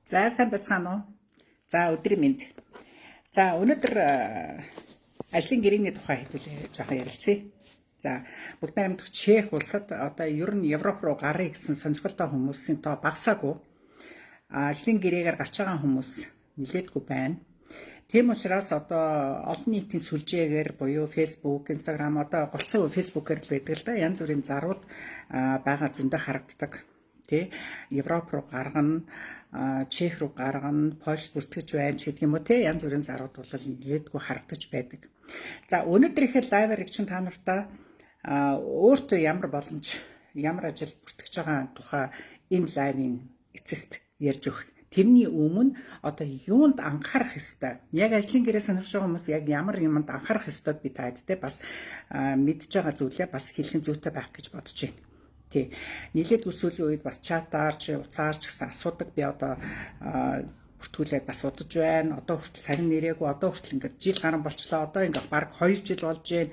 За, сайн байцгаана уу? За, өдрийн мэнд. За, өнөөдөр ажлын гэрээний тухай хэдүүлээ жоохон ярилцъя. За, бүгд найрамдах Чех улсад, одоо ер нь Европ руу гаръя гэсэн сонирхолтой хүмүүсийн тоо багасаагүй. Ажлын гэрээгээр гарч байгаа хүмүүс нэлээдгүй байна. Тийм учраас одоо олон нийтийн сүлжээгээр буюу Facebook, Instagram, одоо голцоо Facebook-ээр л байдаг л да, янз бүрийн зарууд байгаа зөндөө харагддаг. Тий, Европ руу гаргана, Чех руу гаргана, Польш бүртгэж байна ч гэдэг юм уу, тий, янз бүрийн зарууд бол нэлээдгүй харагдаж байдаг. За, өнөөдрийнхээ live аар чинь та нартай өөртөө ямар боломж, ямар ажил бүртгэж байгаа тухай энэ live ын эцэст ярьж өгөх. Тэрний өмнө одоо юунд анхаарах ёстой? Яг ажлын гэрээ сонирхож байгаа хүмүүс яг ямар юмд анхаарах ёстойг би та хэдтэй бас мэдж байгаа зүйлээ бас хэлэх зүйтэй байх гэж бодож байна. Тий. Нилээд сүүлийн үед бас чатаар ч, утсаар ч гэсэн асуудаг. Би одоо бүртгүүлээд бас удаж байна. Одоо хүртэл сарин нэрээгүй, одоо хүртэл ингээд жил гарan болчлоо. Одоо ингээд баг 2 жил болж байна.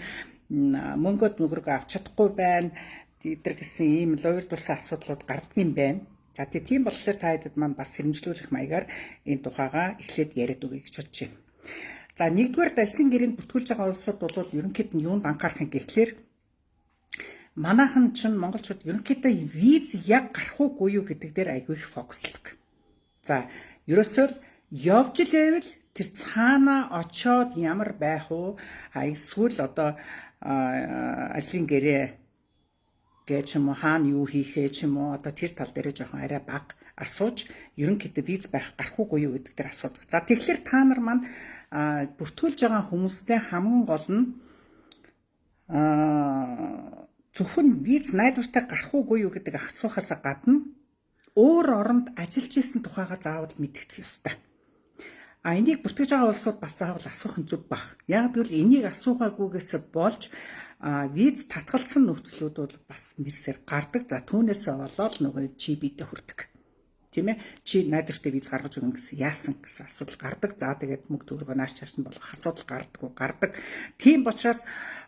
Мөнгөд нүгрэг авч чадахгүй байна. Тэдэр гэсэн ийм луйвардулсан асуудлууд гардгийн байна. За, тийм болохоор та хэдэд маань бас сэрэмжлүүлэх маягаар энэ тухайгаа эхлээд яриад өгье гэж бодож байна. За, нэгдүгээр, ажлын гэрээнд бүртгүүлж байгаа улсууд бол ерөнхийд нь юунд анхаарах юм гэхлээр манайхан чинь монголчууд ерөнхийдөө виз яг гарах уугүй юу гэдэг дээр айгүй их focus лдог. За, ерөөсөө л явж л байвал тэр цаанаа очоод ямар байх уу? А эсвэл одоо ажлын гэрээ гэж юм уу, хаана юу хийхээ ч юм уу, одоо тэр тал дээр жоохон арай бага асууж, ерөнхийдөө виз байх гарах уугүй юу гэдэг дээр асуудаг. За, тэгэхээр та нар маань бүртгүүлж байгаа хүмүүстэй хамгийн гол нь зөвхөн виз найдвартай гарах уугүй юу гэдэг асуухаас гадна өөр оронд ажиллаж исэн тухайга заавал мэдэгдэх ёстой. А энийг бүртгэж байгаа улсууд бас заавал асуух нь зөв бах. Яг гэвэл энийг асуугаагүйгээс болж виз татгалцсан нөхцлүүд бол бас мэрсээр гардаг. За, түүнээсээ болоод нөгөө чи бидээ хүрдэг. Тийм ээ. Чи найдвартай виз гаргаж өгнө гэсэн яасан гэсэн асуудал гардаг. За, тэгээд мөнгө төгрөгөө нааш чааш нь болгох асуудал гардаггүй гардаг. Тийм учраас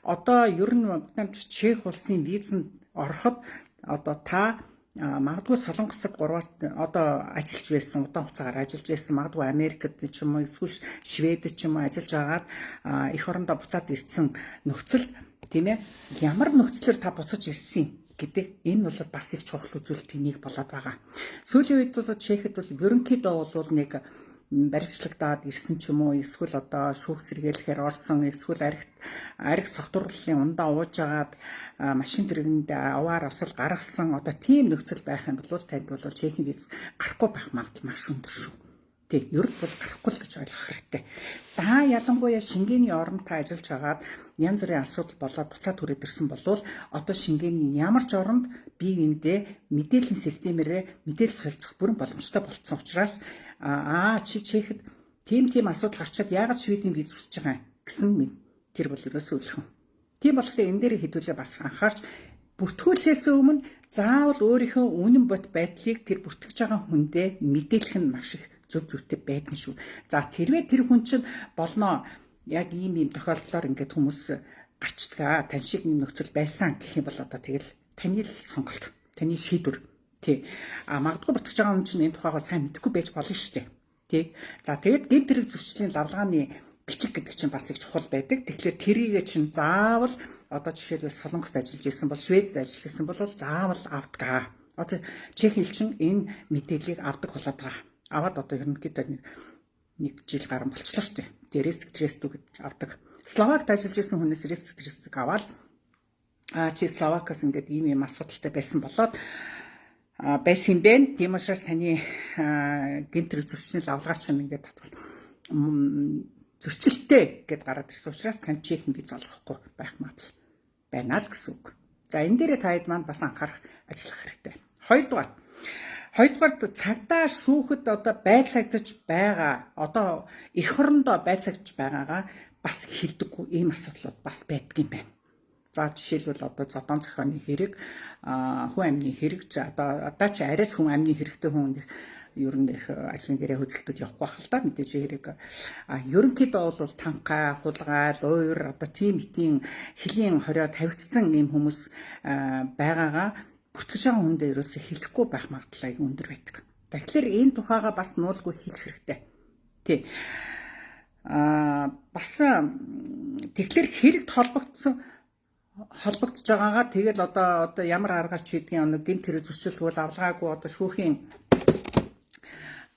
одоо ер нь бүгд Чех улсын визэнд ороход одоо та магадгүй Солонгосод 3-аас одоо ажиллаж байсан, удаан хугацаагаар ажиллаж байсан, магадгүй Америкт ч юм уу, эсвэл Шведэд ч юм уу ажиллаж агаад эх орондоо буцаад ирсэн нөхцөл, тийм ээ, ямар нөхцлөөр та буцаж ирсэн гэдэг энэ бол бас их чухал үзүүлэлтийн нэг болоод байгаа. Сүүлийн үед бол Чехэд бол ерөнхийдөө бол нэг баривчлагдаад ирсэн ч юм уу, эсвэл одоо шүүх сэргийлэхээр орсон, эсвэл арх согтуурлын ундаа ууж агаад машин тэргэнд аваар осол гаргасан одоо тийм нөхцөл байх юм бол танд бол Чехийн виз гарахгүй байх магадлал маш өндөр шүү. Тэг, ер нь бол гарахгүй л гэж ойлгох хэрэгтэй. Та ялангуяа Шенгений оронд та ажиллаж хагаад янз бүрийн асуудал болоод буцаад хүрээд ирсэн болвол одоо Шенгений ямар ч оронд бие биендээ мэдээллийн системээрээ мэдээлэл солилцох бүрэн боломжтой болцсон учраас аа чи Чехэд тийм тийм асуудал гарчаад яагаад Шведийн виз хүсэж байгаа гэсэн тэр бол ерөөсөө өлхөн. Тийм болохоор энэ дээр хэдүүлээ бас анхаарч, бүртгүүлэхээс өмнө заавал өөрийнхөө үнэн бот байдлыг тэр бүртгэж байгаа хүндээ мэдээлэх нь маш их зөв зүйтэй байдаг шүү. За, тэрвээ тэр хүн чинь болно, яг ийм ийм тохиолдлоор ингээд хүмүүс гачдаг, тань шиг юм нөхцөл байсан гэх юм бол одоо тэгэл таны л сонголт, таны шийдвэр. Тий. А магадгүй бүртгэж байгаа хүн чинь энэ тухайгаа сайн мэдэхгүй байж болно шүү дээ. Тий. За, тэгээд гэмт хэрэг зөрчлийн лавлгааны бичиг гэдэг чинь бас их чухал байдаг. Тэгэхээр тэрийгэ чинь заавал одоо жишээлбэл Солонгост ажиллаж исэн бол, Шведэд ажиллаж исэн бол заавал авдаг. Одоо Чех элчин энэ мэдээллийг авдаг болоод байгаа. Аваад одоо ерөнхийдөө нэг жил гарan болчлоо шүү дээ. Тэгээ risk test гэж авдаг. Словакт ажиллаж исэн хүнээс risk test аваад а чи Словакаас ингээд ийм ийм асуудалтай байсан болоод байсан юм бэ. Тийм учраас таны гэмт хэрэг зөрчлийн лавлгаа чинь ингээд татгал зөрчилтэй гэд гараад ирсэн учраас тань Чехийн виз олгохгүй байх магадлал байна л гэсэн үг. За, энэ дээрээ та хэд маань бас анхаарах, ажиллах хэрэгтэй. Хоёрдугаар, цагдаа шүүхэд одоо байцаагдаж байгаа, одоо эх орондоо байцаагдж байгаагаа бас хэлдэггүй ийм асуудлууд бас байдаг юм байна. За, жишээлбэл одоо зодон зохионы хэрэг, хүн амны хэрэг ч одоо ч арайч хүн амны хэрэгтэй хүн ер нь их ажлын гэрээ хөдөлтөд явахгүй байх л да, мэдээж хэрэг. А ерөнхийдөө бол танхай, хулгай, луйвар, одоо тийм этийн хөлийн хорио тавигдсан ийм хүмүүс байгаагаа бүртгэж байгаа хүндээ ерөөсөө хэлэхгүй байх магадлал аягүй өндөр байдаг. Тэгэхээр энэ тухайга бас нуулгүй хэлэх хэрэгтэй. Тий. Бас тэгэхээр хэрэгт холбогдож байгаагаа тэгэл одоо ямар аргаар ч хийдгийн нэг гэмт хэрэг зөрчилгүй авалгаагүй одоо шүүхийн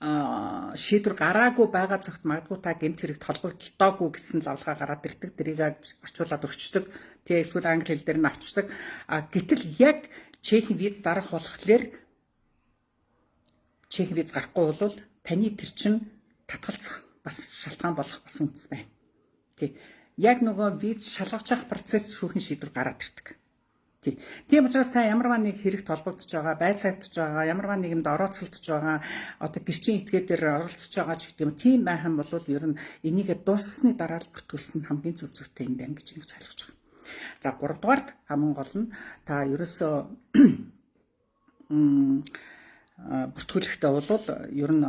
шийдвэр гараагүй байгаа цагт магадгүй та гэмт хэрэгт холбогдлоогүй гэсэн л авалгаа гараад ирдэг. Тэрийг орчуулад өгчдөг. Тэ эсвэл англи хэл дээр нь авчдаг. Гэтэл яг Чехийн виз дарах болохоор Чехийн виз гарахгүй бол таны тэр чинь татгалзах бас шалтгаан болох бас үндэс байна. Тий. Яг нөгөө виз шалгаж авах процесс шүүхийн шийдвэр гараад ирдэг. Тий. Тийм учраас та ямарваа нэг хэрэгт холбогдож байгаа, байцаагдж байгаа, ямарваа нэгэнд орооцолдож байгаа, одоо гэрчийн этгээд дээр оролцож байгаа ч гэдэг юм. Тийм байх юм бол ер нь энийгээ дууссаны дараа л бүртгүүлсэн хамгийн зөв зүйтэй юм байна гэж ингэж ойлгож байгаа. За 3 дугаарт хамгийн гол нь та ерөөсөө бүртгүүлэхдээ бол ер нь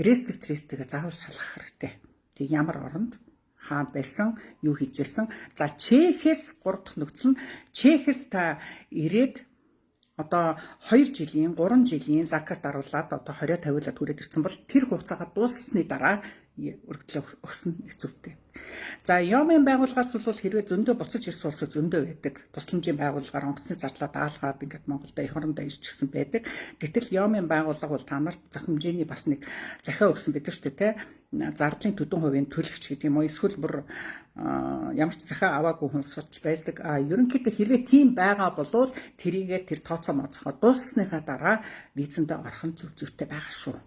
рестик трестигээ заавал шалгах хэрэгтэй. Тэг ямар оронд хаана байсан, юу хийж байсан. За Чехээс 3 дахь нөхцөл нь Чехээс та ирээд одоо 2 жилийн, 3 жилийн заказ даруулаад одоо 20 тавиулаад хүрээд ирсэн бол тэр хугацаагаа дууссаны дараа өргөдлөө өгсөн их зүйтэй. За Йомын байгууллагаас бол хэрвээ зөндөө буцаж ирсэн улсууд зөндөө байдаг. Тусламжийн байгууллагаар онгоцны зарлаа даалгаад ингээд Монголд эх орондоо ирчихсэн байдаг. Гэтэл Йомын байгууллага бол та нарт зохимжээний бас нэг захиа өгсөн байдаг шүү дээ, тэ. Зардлын төдөн хувийн төлөгч гэдэг юм уу эсвэл бүр ямар ч захиа аваагүй хүн сууч байдаг. Ерөнхийдөө хэрвээ тийм байгаа болвол тэрийгээ тэр тооцоо моцохоо дууссаныхаа дараа визэндээ орох нь зөв зүйтэй байгаа шүү.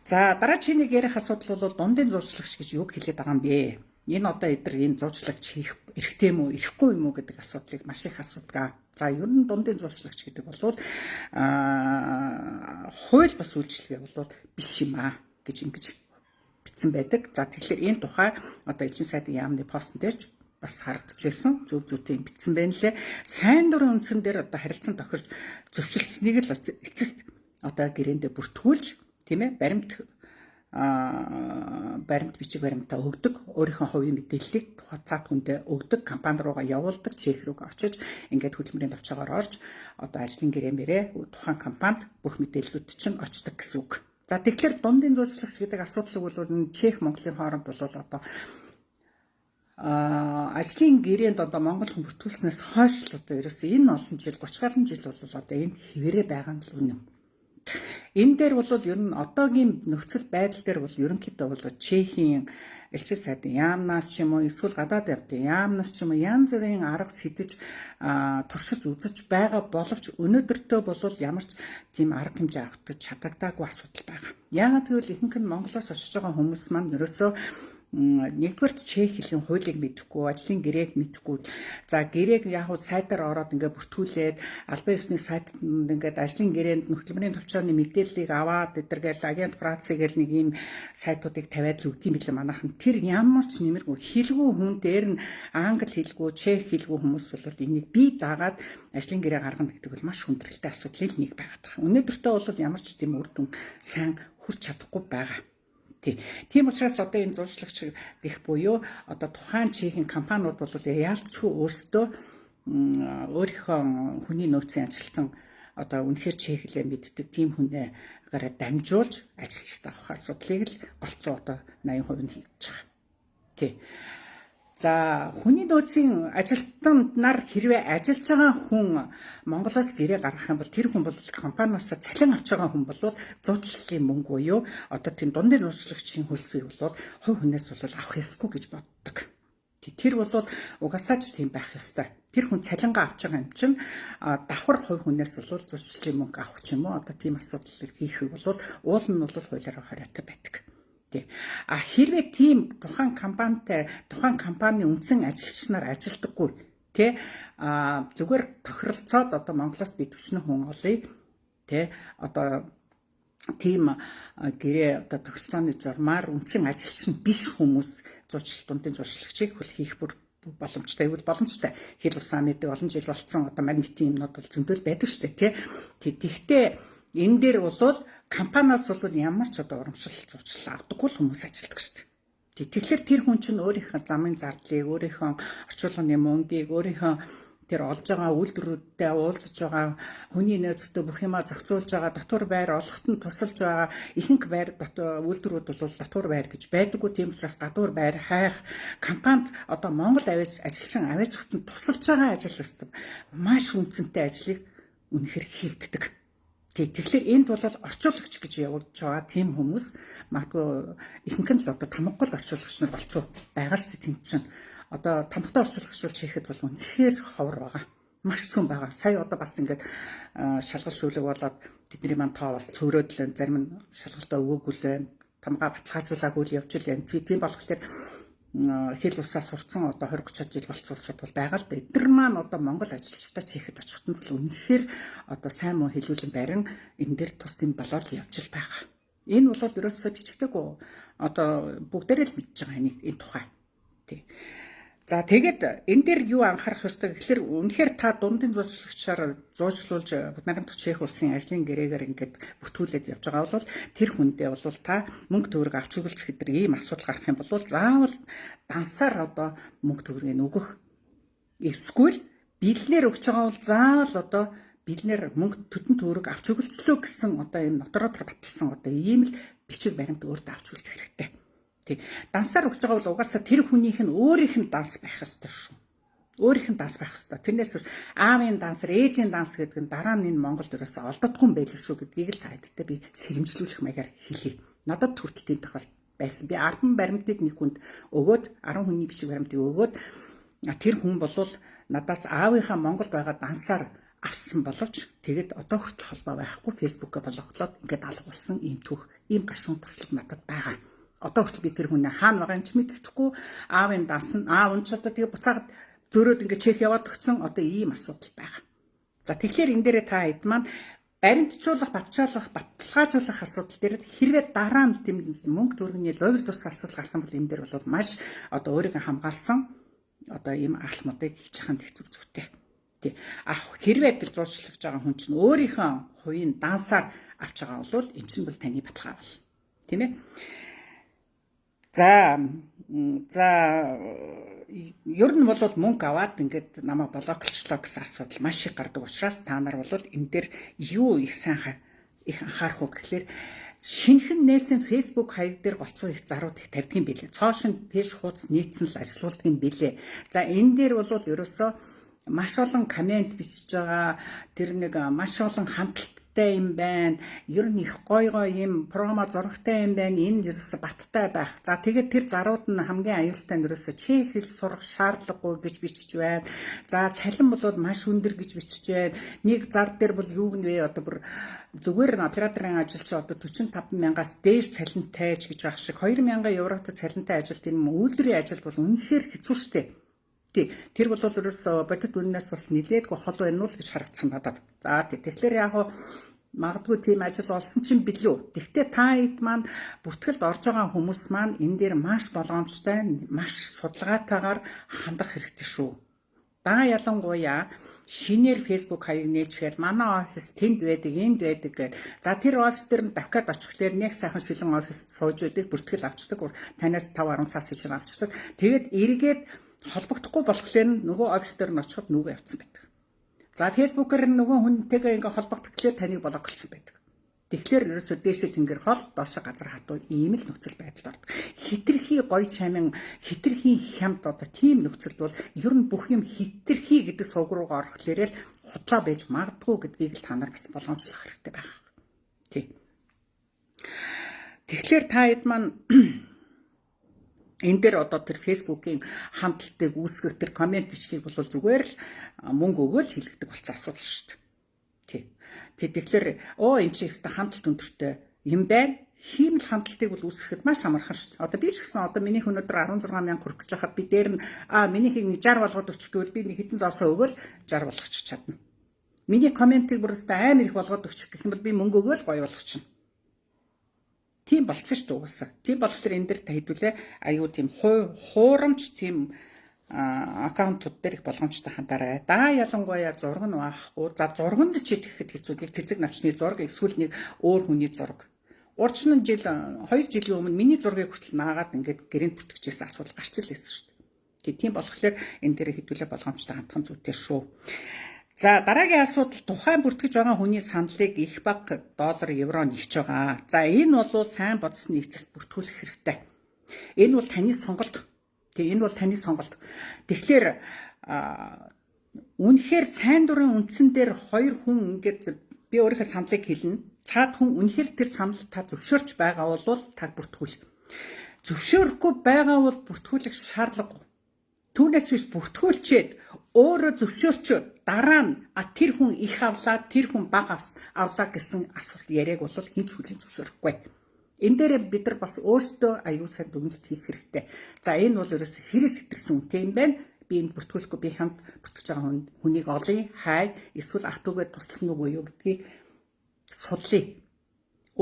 За дараагийн нэг ярих асуудал бол дундын зуучлагч гэж юг хэлээд байгаа юм бэ? Энэ одоо эдгээр энэ зуучлагч хийх эрхтэй юм уу, эрхгүй юм уу гэдэг асуудлыг маш их асуудаг. За ер нь дундын зуучлагч гэдэг бол хууль бас үйлчилгээ бол биш юм аа гэж ингэж бичсэн байдаг. За тэгэхээр энэ тухай одоо элчин сайдын яамны постн дээр ч бас харагдчихсан. Зөв зүйтэй юм бичсэн байна лээ. Сайн дурын үндсэн дээр одоо харилцан тохирч зөвшөлдсөнийг л эцэст одоо гэрээндээ бүртгүүлж, тийм ээ, баримт бичиг баримтаа өгдөг, өөрийнхөө хувийн мэдээллийг тухай цаат хүндээ өгдөг, компани руугаа явуулдаг, Чех рүү очиж ингээд хөдөлмөрийн товчоогоор орж одоо ажлын гэрээ мэрээ тухайн компанид бүх мэдээллүүд чинь очдог гэсэн үг. За тэгэхээр дундын зуучлагч гэдэг асуудлыг бол Чех Монголын хооронд бол одоо ажлын гэрээнд одоо Монгол хүн бүртгүүлснээс хойш л одоо ерөөсөө энэ олон жил 30 гаруй жил бол одоо энэ хэвээрээ байгаа нь л үнэн. Энэ дээр бол ер нь одоогийн нөхцөл байдал дээр бол ерөнхийдөө бол Чехийн элчин сайдын яамнаас ч юм уу эсвэл гадаад явдын яамнаас ч юм уу янз бүрийн арга сэтэж туршиж үзэж байгаа боловч өнөөдөртөө бол ямар ч тийм арга хэмжээ авах чадагдаагүй асуудал байгаа. Яагаад гэвэл ихэнх нь Монголоос очиж байгаа хүмүүс маань ерөөсөө нэгдүгээрт чех хэлний хуулийг мэдэхгүй, ажлын гэрээг мэдэхгүй. За гэрээг яг уу сайтаар ороод ингээд бүртгүүлээд албан ёсны сайтанд ингээд ажлын гэрээнд хөдөлмөрийн товчооны мэдээллийг аваад эдэргээл агент працы гэл нэг ийм сайтуудыг тавиад л өгдөг юм билээ манайхан. Тэр ямар ч нэмэргүй хэлгүй хүн дээр нь англи хэлгүй, чех хэлгүй хүмүүс бол энийг бие дагаад ажлын гэрээ гаргана гэдэг бол маш хүндрэлтэй асуудлын нэг байгаад байна. Өнөөдөртөө бол ямар ч тийм үр дүн сайн хүрч чадахгүй байгаа. Тийм учраас одоо энэ зуучлагч гэх буюу одоо тухайн Чехийн компаниуд бол яалтчгүй өөрсдөө өөрийнхөө хүний нөөцийн ажилтан одоо үнэхээр чех хэлээ мэддэг тийм хүнээ гараа дамжуулж ажилчид авах асуудлыг л голцоо одоо 80% нь хийж байгаа. Тий. За хүний нөөцийн ажилтнанд нар хэрвээ ажиллаж байгаа хүн Монголоос гэрээ гаргах юм бол тэр хүн бол компаниас цалин авч байгаа хүн бол зуучлалын мөнгө буюу одоо тийм дундын зуучлагчийн хөлсийг бол хувь хүнээс бол авах ёсгүй гэж боддог. Тэр бол угаасаа ч тийм байх ёстой. Тэр хүн цалингаа авч байгаа юм чинь давхар хувь хүнээс бол зуучлалын мөнгө авах ч юм уу одоо тийм асуудлыг хийх бол уул нь бол хуулиараа хориотой байдаг. Тий. А хэрвээ тийм тухайн компанитай тухайн компанийн үндсэн ажилч нар ажилдаггүй тий а зүгээр тохиролцоод одоо Монголоос би 40 хүн олъё тий одоо тийм гэрээ одоо тохиролцооны журмаар үндсэн ажилч нь биш хүмүүс зурчлал дундын зуршлагчийг хөл хийх бүр боломжтой гэвэл боломжтой. Хэл усаа мэддэг олон жил болцсон одоо мань мэтийн юмнууд бол зөндөл байдаг шүү дээ тий. Тэгтээ энэ дээр бол компаниас бол ямар ч одоо урамшил зурчлал авдаггүй л хүмүүс ажилладаг шүү дээ. Тэгэхээр тэр хүн чинь өөрийнхөө замын зардлыг, өөрийнхөө орчуулгын мөнгийг, өөрийнхөө Тэр олж байгаа үйлдвэрүүдтэй уулзж байгаа, хүний нөөцтэй бүх юмаа зохицуулж байгаа, дотор байр олоход нь тусалж байгаа ихэнх байр үйлдвэрүүд бол дотор байр гэж байдаггүй. Тийм учраас гадуур байр хайх компанид одоо Монгол авиж ажилчин аваачхад нь тусалж байгаа ажил өстөм маш үнцэнтэй ажлыг үнэхэр хийгддэг. Тэгэхээр энд бол орчуулагч гэж явуулж байгаа тийм хүмүүс магадгүй ихэнх нь л одоо тамгагүй орчуулагч нар болцоо байгаа шүү дээ. Тийм чинь одоо тамгатай орчуулагч бол хийхэд бол үнэхээр ховор байгаа. Маш цөөн байгаа. Сая одоо бас ингээд шалгалт шүлэг болоод тэдний маань тоо бас цөөрөөд л зарим нь шалгалтаа өгөөгүй л байна. Тамгаа баталгаажуулаагүй л явж л байна. Тийм болохоор хэл усаа сурцсан одоо 20 30 жил болсон улсууд бол байгаа л да. Эдгээр маань одоо Монгол ажилчдаа чихэхэд очиход нь бол үнэхээр одоо сайн муу хэлүүлэн барин энэ дэр тус тэм болоод явж л байгаа. Энэ бол ерөөсөө бичигдээгүй. Одоо бүгдээрээ л мэдж байгаа энийг энэ тухай. Тий. За тэгээд энэ дээр юу анхаарах ёстой гэхэлэр үнэхээр та дундын зуучлагчаар зуучлуулж нарамдах Чех улсын ажлын гэрээгээр ингээд бүртгүүлээд явж байгаа бол тэр хүндээ бол та мөнгө төгрөг авч өгөлцөх гэдэг ийм асуудал гарах юм бол заавал дансаар одоо мөнгө төгрөгийг өгөх. Эсвэл бэлнээр өгч байгаа бол заавал одоо бэлнээр мөнгө төдөн төгрөг авч өгөлцлөө гэсэн одоо энэ нотороор баталсан одоо ийм л бичиг баримт өөртөө авч өгөх хэрэгтэй. Тий. Дансаар өгч байгаа бол угаасаа тэр хүнийх нь өөрийнх нь данс байх ёстой шүү. Өөрийнх нь данс байх ёстой. Тэрнээс биш аавын дансар, ээжийн данс гэдэг нь дараа нь энэ Монголд ерөөсөө олддоггүй юм байл шүү гэдгийг л та хэдтэй би сэрэмжлүүлэх маягаар хэлье. Надад хүртэл тийм тохиолдол байсан. Би 10 баримтыг нэг хүнд өгөөд 10 хүний бичиг баримтыг өгөөд тэр хүн болвол надаас аавынхаа Монголд байгаа дансаар авсан боловч тэгэд одоо хүртэл холбоо байхгүй Facebook-а блоклоод ингээд алга болсон ийм түүх, ийм гашуун туршлага надад байгаа. Одоо хүртэл би тэр хүнээ хаана байгаа юм ч мэдэхгүй, аавын данс нь аав нь ч одоо тэгээ буцаагаад зөрөөд ингээд чех яваад өгсөн одоо ийм асуудал байгаа. За тэгэхээр энэ дээрээ та хэд маань баримтжуулах, батжаалах, баталгаажуулах асуудал дээр хэрвээ дараа нь тийм мөнгө төгрөгийн ловир тус асуудал гарах юм бол энэ дээр бол маш одоо өөрийгөө хамгаалсан одоо ийм алхмуудыг хийж яханд хэцүү зүйтэй. Тий. Ах хэрвээ тэр зурчлагж байгаа хүн чинь өөрийнхөө хувийн дансаар авч байгаа бол эн чинь бол таны баталгаа бол. Тийм ээ. За ер нь бол мөнгө аваад ингээд намайг блоклчлоо гэсэн асуудал маш их гардаг учраас та нар бол энэ дээр юу их сайн их анхаарах уу гэхлээр шинэхэн нээсэн Facebook хаяг дээр голцоо их зарууд их тавьдаг юм билээ. Цоо шин пэйж хуудас нийцсэн л ажилуулдаг юм билээ. За энэ дээр бол ерөөсөө маш олон комент бичиж байгаа, тэр нэг маш олон хандлт юм байна. Ер нь их гой гой юм промо зурагтай юм байна. Энэ ерөөсө баттай байх. За тэгээд тэр зарууд нь хамгийн аюултай нь ерөөсө чех хэл сурах шаардлагагүй гэж бичиж байна. За цалин бол маш өндөр гэж бичиж байна. Нэг зар дээр бол юу гэнэ вэ? Одоо бүр зүгээр нь операторын ажил чи одоо 45 мянгаас дээш цалинтай ч гэж байх шиг 2000 евротой цалинтай ажилт энэ үйлдвэрийн ажил бол үнэхээр хэцүү шттэ. Тий. Тэр бол ерөөсө бодит үннээс бас нилээдгүй хол байна уу гэж харагдсан надад. За тий. Тэгэхээр яг магадгүй тийм ажил олсон чинь билүү. Тэгтээ та хэд маань бүртгэлд орж байгаа хүмүүс маань энэ дээр маш болгоомжтой, маш судалгаатайгаар хандах хэрэгтэй шүү. Да ялангуяа шинээр Facebook хаяг нээчихэл манай офис тэнд байдаг, энд байдаг гэд. За тэр офис дээр нь давхиад очихлээр нэг сайхан шилэн офист сууж байдаг, бүртгэл авчдаг. Танаас 5 10 цаас хийшин авчдаг. Тэгээд эргээд холбогдохгүй болохоор нөгөө офис дээр нь очиход нүгөө явцсан байдаг. За Facebook-ээр нөгөө хүнтэйгээ ингээ холбогдох гэхлээр таныг блоклсон байдаг. Тэгэхээр ерөөсөө дээшээ тэнгэр хол, доошоо газар хатуу ийм л нөхцөл байдалд ордог. Хитрхи гоё чамин, хитрхи хямд одоо тийм нөхцөлд бол ер нь бүх юм хитрхи гэдэг сувг руугаа орохлоороо л худлаа байж магадгүй гэдгийг л та нар бас болгоомжлох хэрэгтэй байх. Тий. Тэгэхээр та хэд маань энэ дээр одоо тэр Facebook-ийн хандлтыг үүсгэх тэр комент бичгийг бол зүгээр л мөнгө өгөөл хэлэгдэг болсон асуудал шүү дээ. Тий. Тэгэхээр оо энэ чи өстө хандлт өндөртэй юм байна. Хиймэл хандлтыг бол үүсгэхэд маш амархан шүү дээ. Одоо би ч гэсэн одоо миний өнөөдөр 16 мянга хүрэх гэж байхад би дээр нь минийхийг нэг 60 болгоод өчөх гэвэл би нэг хэдэн зоосоо өгөөл 60 болгочих чадна. Миний комментиг бүр өстө амар их болгоод өчөх гэх юм бол би мөнгө өгөөл гоё болгочихно. Тийм болцсон шүү дээ угаасаа. Тийм болохоор энэ дэр та хэдүүлээ аюу тийм хуурамч тийм аккаунтууд дээр их болгоомжтой хандаарай. Да ялангуяа зураг нь байхгүй. За зурганд чи тэгэхэд хэцүү. Нэг цэцэг навчны зураг эсвэл нэг өөр хүний зураг. Урчин жил 2 жилийн өмнө миний зургийг хүртэл наагаад ингээд гэрээнд бүртгэжсэн асуудал гарч ил байсан шүү дээ. Тийм болохоор энэ дээр хэдүүлээ болгоомжтой хандах зүйтэй шүү. За, дараагийн асуудал: тухайн бүртгэж байгаа хүний саналыг их бага доллар, евро нэгж байгаа. За, энэ бол сайн бодсны эцэст бүртгүүлэх хэрэгтэй. Энэ бол таны сонголт. Тийм, энэ бол таны сонголт. Тэгэхээр үнэхээр сайн дурын үндсэн дээр хоёр хүн ингээд би өөрийнхөө саналыг хэлнэ. Цаад хүн үнэхээр тэр санал та зөвшөөрч байгаа бол та бүртгүүл. Зөвшөөрөхгүй байгаа бол бүртгүүлэх шаардлагагүй. Түүнээс биш бүртгүүлчээд өөрөө зөвшөөрчөөд дараа нь тэр хүн их авлаа, тэр хүн бага авлаа гэсэн асуулт яриаг бол хэн ч хүлээн зөвшөөрөхгүй. Энэ дээр бид нар бас өөрсдөө аюул сайн дүгнэлт хийх хэрэгтэй. За, энэ бол ерөөс хэрэгс хэтэрсэн үнэтэй юм байна. Би энд бүртгүүлэхгүй, би хамт бүртгэж байгаа хүнийг олъё, хай, эсвэл ах дүүгээ туслах нь үгүй юу гэдгийг судлая.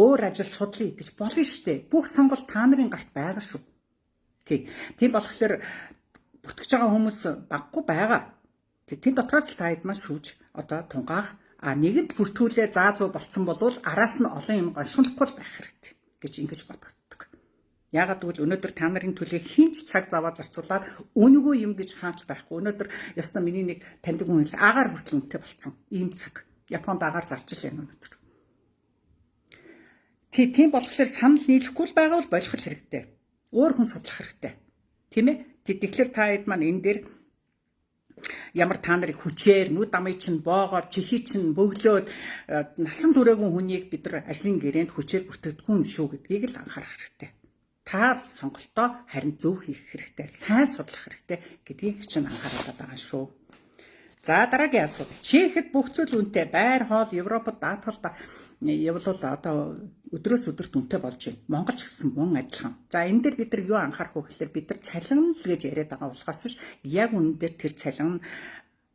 Өөр ажил судлая гэж болно шүү дээ. Бүх сонголт та нарын гарт байгаа шүү. Тий. Тийм болохоор бүртгэж байгаа хүмүүс баггүй байгаа. Тий. Тэн дотроос л та хэд маань шүүж одоо тунгаах, а нэгэнд бүртгүүлээ заа зүү болцсон болвол араас нь олон юм гоншгонохгүй байх хэрэгтэй гэж ингэж бодогддог. Яагаад гэвэл өнөөдөр та нарын төлөө хэн ч цаг заваа зарцуулаад үнэгүй юм гэж хаач байхгүй. Өнөөдөр ёстой миний нэг таньдаг хүн хэлсэн, агаар хүртэл үнэтэй болцсон. Ийм цаг. Японд агаар зарчил байна өнөөдөр. Тийм болохоор санал нийлэхгүй л байгаа бол болох хэрэгтэй. Өөр хүн судлах хэрэгтэй. Тийм ээ? Тэгэхээр та хэд маань энэ дээр ямар та нарыг хүчээр нүд амыг чинь боогоор чихий чинь бөглөөд насан туршаагүй хүнийг бид нар ажлын гэрээнд хүчээр бүртгэдэггүй юм шүү гэдгийг л анхаарах хэрэгтэй. Та сонголтоо харин зөв хийх хэрэгтэй, сайн судлах хэрэгтэй гэдгийг чинь анхаарал байгаа шүү. За, дараагийн асуудал. Чехэд бүх зүйл үнэтэй. Байр, хоол, Европод даатгалд явбал одоо өдрөөс өдөрт үнэтэй болж байна. Монгол ч гэсэн мөн адилхан. За, энэ дээр бид нар юу анхаарах вэ гэхээр бид нар цалин л гэж яриад байгаа болохоос биш яг үнэн дээр тэр цалин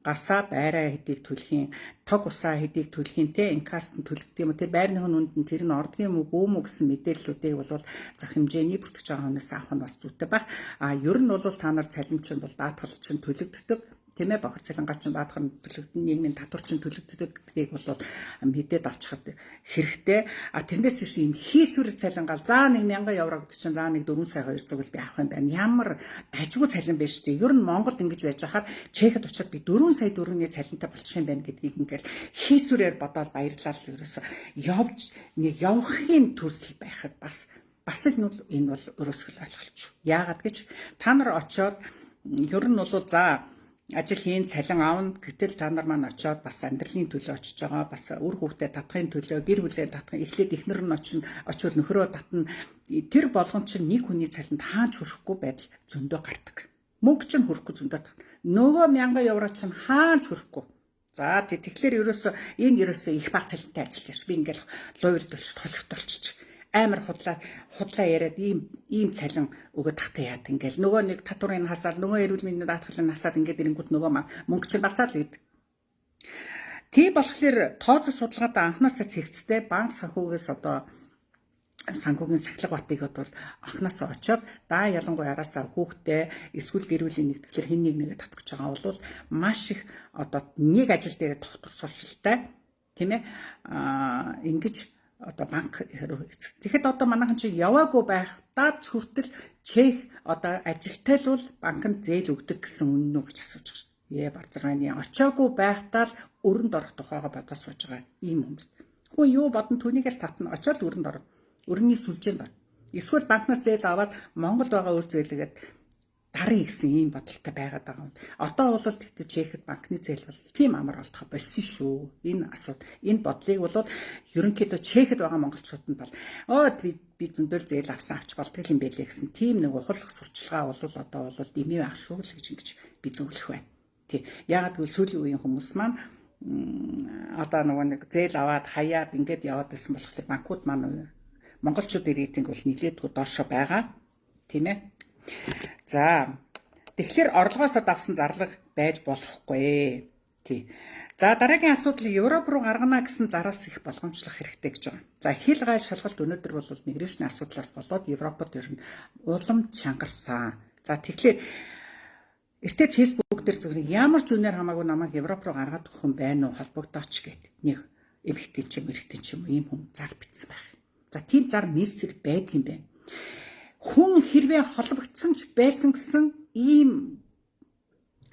гасаа байраа хэдийг төлөхийн, тог усаа хэдийг төлөхийн, те инкаст нь төлөгдөг юм уу, тэр байрны үнэнд нь тэр нь ордог юм уу, гүү мүү гэсэн мэдээллүүдийг бол зох хэмжээний бүртгэж байгаа хүнээс авах нь бас зүйтэй байх. А ер нь бол та нар цалин чинь бол даатгал чинь төлөгддөг, тийм ээ, бохор цалингаа чинь даатгал нь төлөгдөн, нийгмийн татвар чинь төлөгддөг гэдгийг бол мэдээд авчихад хэрэгтэй. А тэрнээс биш юм хийсвэр цалингаал за нэг 1000 евро гэдэг чинь за нэг 4 сая 200 л би авах юм байна. Ямар дажгүй цалин биш үү? Ер нь Монголд ингэж байж хахаар Чехэд очиод би 4 сая 4-ний цалинтай болчих юм байна гэдгийг ингээл хийсвэрээр бодоол баярлал ерөөсө явж нэг явахын төсөл байхад бас л энэ бол өрөөсгөл ойлголч. Яагаад гэж та нар очиод ер нь бол за ажил хийн, цалин авна. Гэтэл та нар маань очиод бас амьдралын төлөө очиж байгаа. Бас үр хүүхдээ татахын төлөө, гэр бүлээ татахын, эхлээд эхнэр нь очино, очивол нөхрөө татна. Тэр болгон чинь нэг хүний цалинд хаач хүрэхгүй байдал зөндөө гардаг. Мөнгө чинь хүрэхгүй зөндөө. Нөгөө 1000 евро чинь хаач хүрэхгүй. За, тэгэхээр ерөөсөө энэ ерөөсөө их бага цалинтай ажиллаж ш. Би ингээл луйвард болчих, толгот болчих амар худлаа худлаа яриад ийм цалин өгөөд тахтай яад ингээл нөгөө нэг татварын хасаал, нөгөө эрүүл мэндийн даатгалын хасаад ингээд ирэнгүүт нөгөө мөнгө чинь багасаад л гэдэг. Тийм болохоор тооцоо судалгаатай анхнаасаа цэгцтэй банк санхүүгээс одоо санхүүгийн сахилга батыг бол анхнаасаа очиод даа ялангуяа араасаа хүүхдээ эсвэл гэр бүлийн нэгтгэлэр хэн нэг нэгэ татгаж байгаа бол маш их одоо нэг ажил дээрээ тогтвор сурчлалтай, тийм ээ, ингэж одоо банк руу. Тэгэхэд одоо манайхан чи яваагүй байхдаа ч хүртэл Чех одоо ажилтай л бол банкнд зээл өгдөг гэсэн үнэн үү гэж асууж байгаа шүү дээ. Ээ барзаргааны очиагүй байхдаа л өрөнд орох тухайга бодож сууж байгаа ийм хүмүүс. Хүн юу бодно түүнийг л татна, очиод өрөнд орно. Өрний сүлжээнд орно. Эсвэл банкнаас зээл аваад Монголд байгаа үр зээлгээд даръя гэсэн ийм бодолтой байгаад байгаа юм. Одоо бол тэгтээ Чехэд банкны зээл бол тийм амар олдох болсон шүү. Энэ асууд энэ бодлыг бол ерөнхийдөө Чехэд байгаа монголчууд нь бол оо би зөндөл зээл авсан, авч болдог юм байлээ гэсэн тийм нэг ухарлах сурчлагаа бол одоо бол дэмий байх шүү л гэж ингэж би зөвлөх байна. Тий. Яагаад гэвэл сүүлийн үеийн хүмүүс маань одоо нөгөө нэг зээл аваад хаяад ингээд яваад байсан болохоор банкуд маань монголчуудын рейтинг бол нэлээдгүй доошо байгаа. Тийм ээ. За, тэгэхээр орлогоосоо давсан зарлага байж болохгүй. Тий. За, дараагийн асуудал: Европ руу гаргана гэсэн зараас их болгоомжлох хэрэгтэй гэж байгаа. За, хил гай шалгалт өнөөдөр бол миграшны асуудлаас болоод Европод ер нь улам чангарсан. За, тэгэхээр эртээ Facebook дээр зөвхөн ямар ч үнээр хамаагүй намайг Европ руу гаргаад өгөх юм байна уу, холбогдооч гэд нэг эмэгтэй ч юм эрэгтэй ч юм ийм хүн зар бичсэн байх. За, тийм зар мэрсэр байдаг юм байна. Хүн хэрвээ холбогдсон ч байсан гэсэн ийм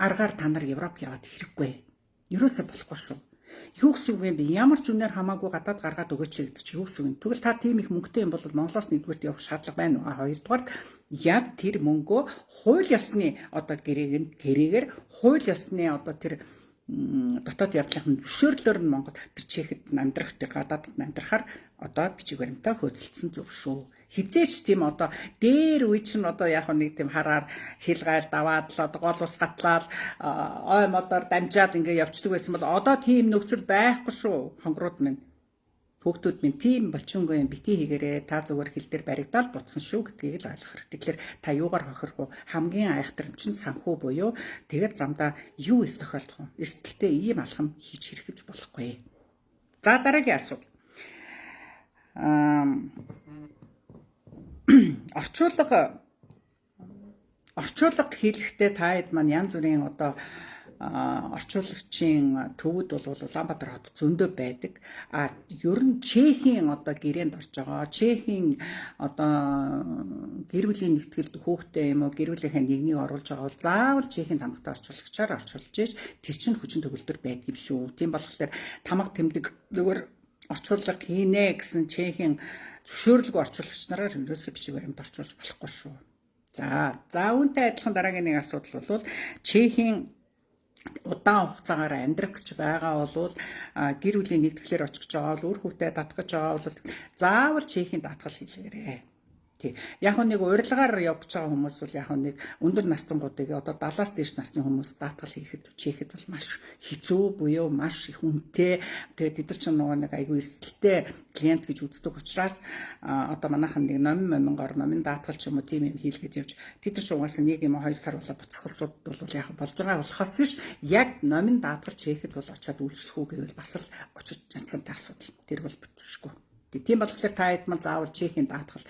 аргаар та нар Европ яваад хэрэггүй. Ерөөсөө болохгүй шүү. Юу гэсэн үг юм бэ? Ямар ч үнээр хамаагүй гадаад гаргаад өгөөч гэдэг чи юу гэсэн үг юм? Тэгвэл та тийм их мөнгөтэй юм бол Монголоос нэгдүгээрт явах шаардлага байна уу? Хоёрдугаар яг тэр мөнгөө хууль ёсны одоо гэрээгээр хууль ёсны одоо тэр дотоод явдлын зөвшөөрлөөр нь Монгол тэр Чехэд амьдрах, тэр гадаадд амьдрахаар одоо бичиг баримтаа хөөцөлдсөн зөв шүү. Хизээч тийм одоо дээр үе чинь одоо яг нэг тийм хараар хилгайл даваад л одоо гол ус гатлаад ой модоор дамжаад ингээ явцдаг байсан бол одоо тийм нөхцөл байхгүй шүү. Хонгорууд минь, хүүхдүүд минь, тийм болчингүй юм бити хийгээрээ, та зүгээр хил дээр баригдаал буцсан шүү гэдгийг л ойлгох хэрэгтэй. Тэгэхээр та юугаар хохирох вэ? Хамгийн айхтар нь чинь санхүү буюу тэгээд замдаа юу эс тохиолдох вэ? Эрсдэлтэй ийм алхам хийж хэрэгж болохгүй. За, дараагийн асуудал. Орчуулга хийлгэхдээ та хэд маань янз бүрийн одоо орчуулагчийн төвөд бол Улаанбаатар хот зөндөө байдаг. А ер нь Чехийн одоо гэрээнд орж байгаа. Чехийн одоо гэр бүлийн нэгтгэлд хүүхдээ юм уу, гэр бүлийнхээ нэгнийг оруулж байгаа бол заавал Чехийн тамгатай орчуулагчаар орчуулж ээж тэр чинь хүчин төгөлдөр байдаг юм шүү. Тийм болохоор тамга тэмдэг зүгээр орчуулга хийнэ гэсэн Чехийн зөвшөөрлгүй орчуулагч нараар ерөөсөө бичиг баримт орчуулж болохгүй шүү. За, үүнтэй адилхан дараагийн нэг асуудал бол Чехийн удаан хугацаагаар амьдрах гэж байгаа бол, гэр бүлийн нэгтгэлээр очих гэж байгаа бол, үр хүүхдээ татах гэж байгаа бол заавал Чехийн даатгал хийлгээрэй. Тий. Яг нэг урилгаар явж байгаа хүмүүс бол яг нэг өндөр настангуудыг одоо 70-аас дээш насны хүмүүс даатгал хийхэд Чехэд бол маш хэцүү буюу маш их үнэтэй. Тэгээд тэд нар ч нөгөө нэг айгүй эрсдэлтэй клиент гэж үздэг учраас одоо манайхан нэг номин момингоор номин даатгал ч юм уу тийм юм хийлгээд явж, тэд нар ч угаасаа нэг юм 2 сар болоо буцах улсууд бол яг болж байгаа болохоос биш, яг номин даатгал Чехэд бол очиад үйлчлэх үү гэвэл бас л очиж чадсантай асуудал. Тэр бол бүтшгүй. Тийм болохоор та хэд маань заавал Чехийн даатгал